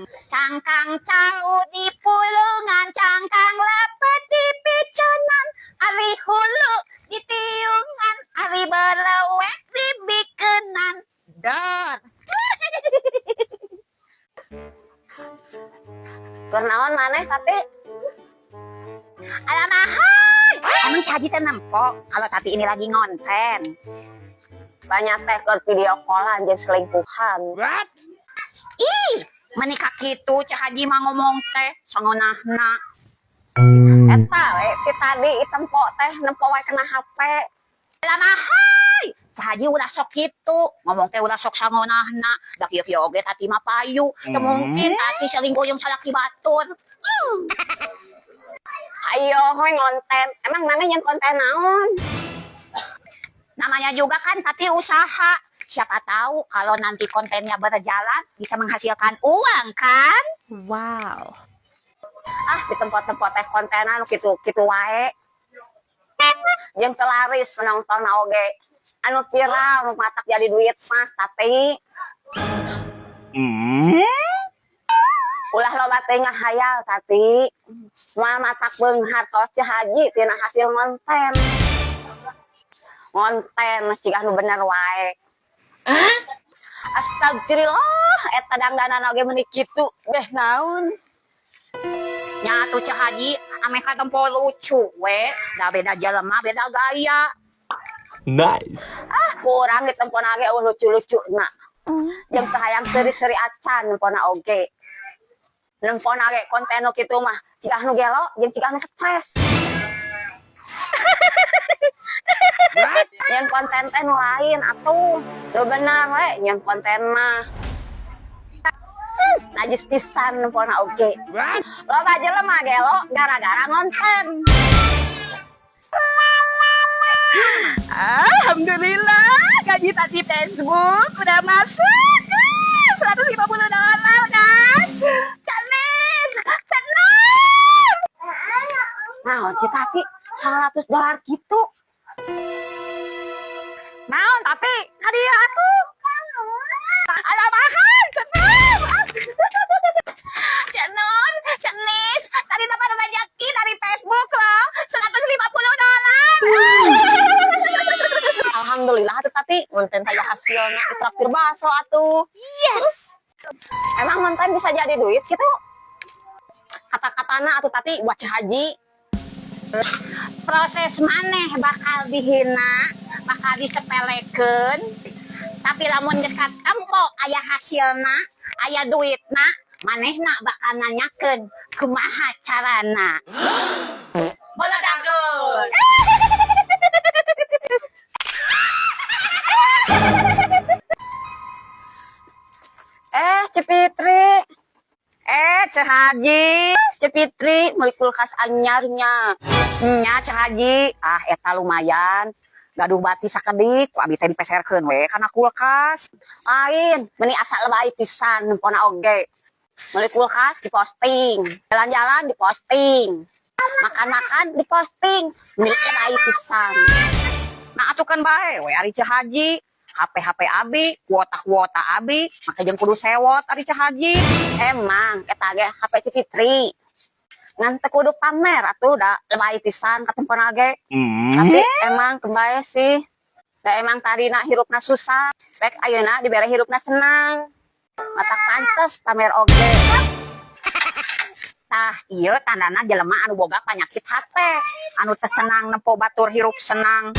Cangkang cau di pulungan, cangkang lepet di picenan, ari hulu di tiungan, ari belewek di bikenan. Dor. Keur naon maneh, Tati? Alamahai, emang Caji teh nempo kalau Tati ini lagi ngonten? Banyak teh keur video callan jeung selingkuhan. What? Ih, meni kitu Ceu Haji mah ngomong teh sangeunahna. Eta we ti tadi itempo teh nempo wae kena HP. Alamahai, Ceu Haji ulah sok kitu, ngomong teh ulah sok sangeunahna. Da kieu-kieu oge Tati mah payu. Teu mungkin Tati selingkuh jeung salaki batur. Ayo we ngonten. Emang maneh yang konten naon? Namanya juga kan Tati usaha. Siapa tahu kalau nanti kontennya berjalan bisa menghasilkan uang, kan? Wow. Ah, di tempat-tempat teh kontenan kitu-kitu wae. Jeung teu laris penonton oge. Anu viral nu matak jadi duit mah, Tati. Ulah loba teh ngahayal, Tati. Moal matak beunghar tos Ceu Haji tina hasil ngonten. Ngonten ciga nu bener wae. Astagfirullah, eta dangdanan oge meuni kitu. Beh naon? Nya atuh, Ceu Haji, ameh katempo lucu we, da beda jelema beda gaya. Nice. Ah, kurang ditempona ge euweuh lucu-lucuna. Jeung teu hayang seuri-seuri acan nempona oge. Nempona ge konten nu kitu mah ciga nu gelo jeung ciga nu stres. What? Yang konten teh nu lain atuh. Nu bener we yang konten mah. Najis pisan nempona oge. What? Loba jelema gelo gara-gara ngonten. Alhamdulillah, gaji tadi Facebook udah masuk. $150, kan? Canis, senang. Nah, si Tati 100 dolar gitu. Naon, tapi hadiah aku. Alamahai, senang. Cenon, Cenis, tadi dapat rezeki dari Facebook loh, $150. Alhamdulillah atuh, Tati, ngonten teh hasilna ditraktir bakso atuh. Yes. Emang ngonten bisa jadi duit gitu? Kata-katana atuh, Tati, buat Ceu Haji. Proses maneh bakal dihina, bakal disepelekeun. Tapi lamun geus katempo aya hasilna, aya duitna, manehna bakal nanyakeun kumaha carana. Bola dangdut. Eh, Ceu Fitri. Eh, Ceu Haji. Ceu Fitri meuli kulkas anyarnya. Nya, Ceu Haji. Ah, eta lumayan. Gaduh bati sakedik, ku abi teh dipeserkeun we kana kulkas. Lain, meni asa lebay pisan nempona oge. Meuli kulkas diposting, jalan-jalan diposting, makan-makan diposting, meni lebay pisan. Nah, atuh kan bae we ari Ceu Haji. HP-HP abi, kuota-kuota abi, make jeung kudu sewot ari Ceu Haji. Emang eta ge HP Ceu Fitri. Ngan teu kudu pamer atuh, da lebay pisan katempona ge. Tapi emang kebae sih. Da emang tadina hirupna susah, rek ayeuna dibere hirupna senang. Matak pantes pamer oge. Tah, ieu tandana jelema anu boga panyakit hate, anu teu senang nempo batur hirup senang.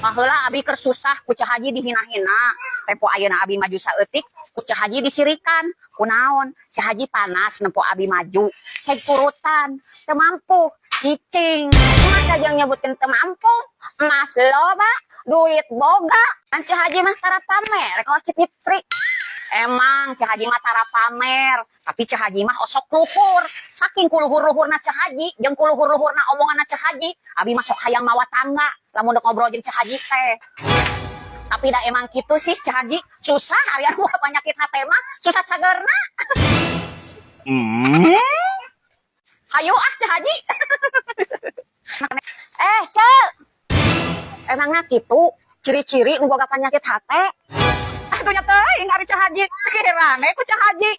Baheula abi keur susah ku Ceu Haji dihina-hina. Tempo ayeuna abi maju saeutik ku Ceu Haji disirikan. Kunaon? Ceu Haji panas nempo abi maju. Cek turutan, teu mampu, cicing. Masa jeung nyebutkeun teu mampu? Emas loba, duit boga. Kan Ceu Haji mah tara pamer kawas Ceu Fitri. Emang Ceu Haji mah tara pamer, tapi Ceu Haji mah osok luhur. Saking kuluhur-luhurna Ceu Haji, jeung kuluhur-luhurna omonganna Ceu Haji, abi mah sok hayang mawa tangga lamun dek ngobrol jeung Ceu Haji teh. Tapi da emang kitu sih, Ceu Haji, susah ari anu penyakit hate mah, susah cagerna. Hayu ah, Ceu Haji. Eh, Ceu. Emangnya kitu ciri-ciri nu boga penyakit hate? Atuh nya teuing ari Ceu Haji, kirane ku Ceu Haji.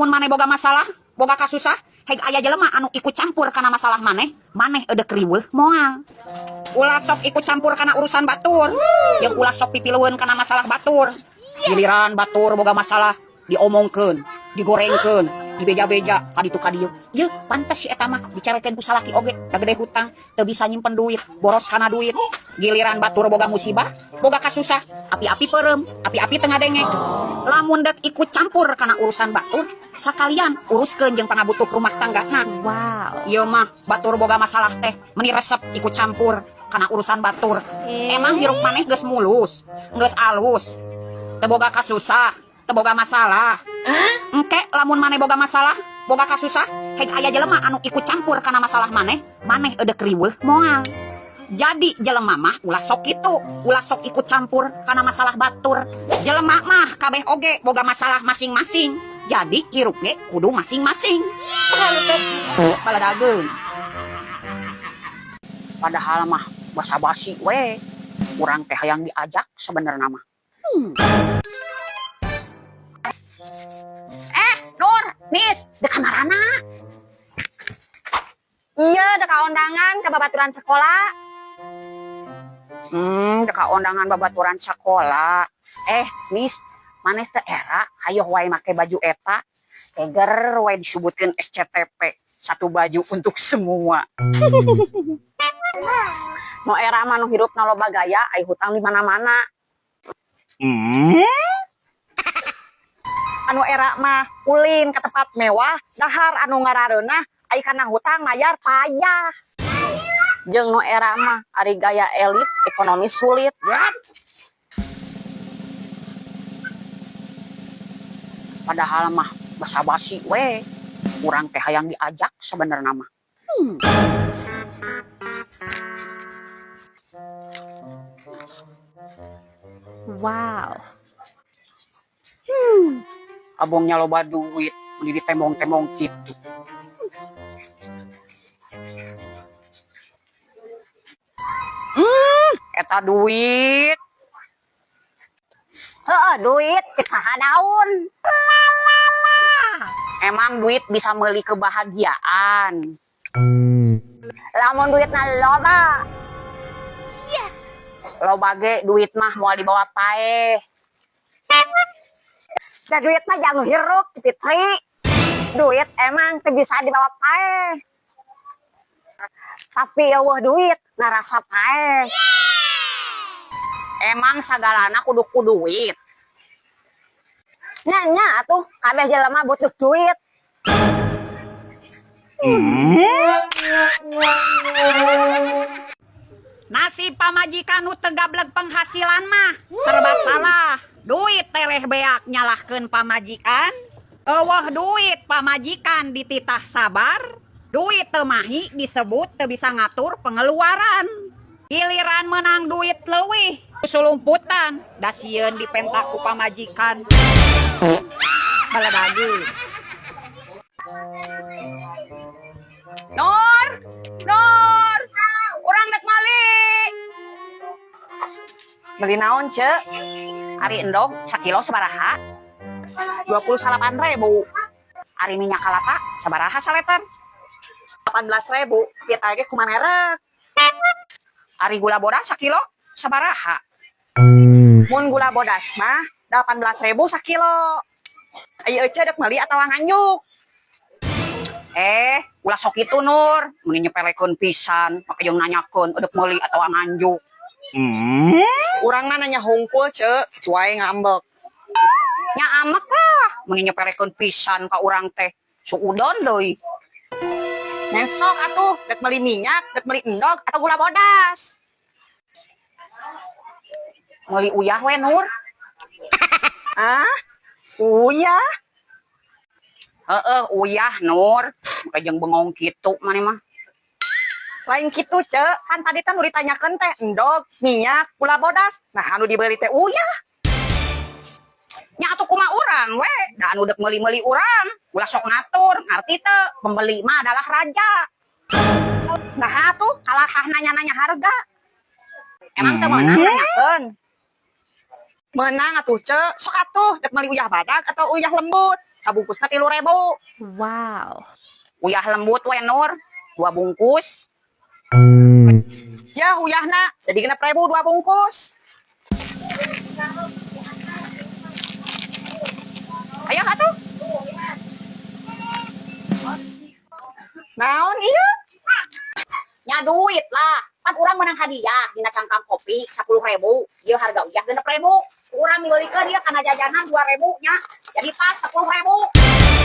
Lamun maneh boga masalah, boga kasusah, heg aya jelema anu ikut campur kana masalah maneh, maneh eudek riweuh moal. Ulah sok ikut campur kana urusan batur, jeung ulah sok pipilueun kana masalah batur. Giliran batur boga masalah, diomongkeun, digorengkeun, dibeja-beja ka ditu ka dieu. Ieu pantes si eta mah dicarekeun ku salaki oge, da gede hutang, teu bisa nyimpen duit, boros kana duit. Giliran batur boga musibah, boga kasusah, api-api peureum, api-api teu ngadenge. Lamun dek ikut campur kana urusan batur, sakalian uruskeun jeung pangabutuh rumah tanggana. Wow. Ieu mah batur boga masalah teh meni resep ikut campur kana urusan batur. Emang hirup maneh geus mulus, geus alus, teu boga kasusah, teu boga masalah. Engke lamun maneh boga masalah, boga kasusah, heg aya jelema anu ikut campur kana masalah maneh, maneh eudek riweuh moal. Jadi jelema mah ulah sok kitu, ulah sok ikut campur kana masalah batur. Jelema mah kabeh oge boga masalah masing-masing. Jadi hirup ge kudu masing-masing. Lalu teh baladageun. Padahal mah basa-basi we. Urang teh hayang diajak sebenarnya mah. Eh, Nur, Nis, dek kamarana? Iya, dek undangan ke babaturan sekolah. Dek undangan babaturan sekolah. Eh, Nis, maneh teh era hayoh wae make baju eta. Eger wae disebutkeun SCTP, satu baju untuk semua. Nu era mah nu hirupna loba gaya, ai hutang di mana-mana. Anu era mah ulin ke tempat mewah, dahar anu ngarareunah, ai kana hutang mayar payah. Jeung nu era mah ari gaya elit, ekonomi sulit. What? Padahal mah basa-basi we. Urang teh hayang diajak sebenarnya mah. Wow. Abongnya loba duit, beli ditembong-tembong gitu. Eta duit. Heeh, duit cek saha daun. Emang duit bisa meuli kebahagiaan. Lamun duitna loba. Yes. Loba ge duit mah moal dibawa paeh. Da duit mah jangan hirup, Fitri. Duit emang teu bisa dibawa paeh. Tapi euweuh duit ngarasa paeh. Emang sagalana kudu ku duit. Nya atuh kabeh jelema butuh duit. Nasib pamajikan nu teu gableg penghasilan mah serba salah. Duit tereh beak nyalahkeun pamajikan. Euweuh duit pamajikan dititah sabar. Duit teu mahi disebut teu bisa ngatur pengeluaran. Giliran menang duit leuwih sulumputan da sieun dipentah ku pamajikan. Baladagi. Nur, Nur, urang dek mali. Beli naon, Cek? Ari endog sakilo sabaraha? 28.000. Ari minyak kalapa sabaraha saleter? 18.000. Piet ge kumaha merek. Ari gula bodas sakilo sabaraha? Mun gula bodas mah 18.000 sakilo. Ai ece dek meuli atawa nganjuk? Eh, ulah sok itu Nur, meni nyepelekeun pisan, make jeung nanyakeun edek meuli atawa nganjuk. Urang mah nanya hungkul, Cek, kitu wae ngambek. Nya amek lah, meni nyepelekeun pisan ka urang teh. Suudon deui. Nesok atuh, dek meuli minyak, dek meuli endog atau gula bodas. Meuli uyah we Nur. Ah? Uyah? Heeh, uyah Nur. Make jeung bengong kitu maneh mah. Lain kitu, Cek. Kan tadi teh nu ditanyakeun teh endog, minyak, gula bodas. Nah, anu dibeli teh uyah. Nya atuh kumaha urang we, da anu dek meuli-meuli urang. Ulah sok ngatur, ngarti teu? Pembeli mah adalah raja. Nah, atuh kalahah nanya-nanya harga. Emang teu meunang nanyakeun? Meunang atuh, Cek. Sok atuh dek meuli uyah badag atau uyah lembut. Sabungkusna 3.000. Wow. Uyah lembut we, Nur, dua bungkus. Ya, uyahna jadi 6.000 dua bungkus. Ayo atuh. Naon iya? Nya duit lah. Pan urang menang hadiah dina cangkang kopi 10.000. Ieu harga uyah 6.000. Urang dibelikeun ieu kana jajanan 2.000 nya. Jadi pas 10.000.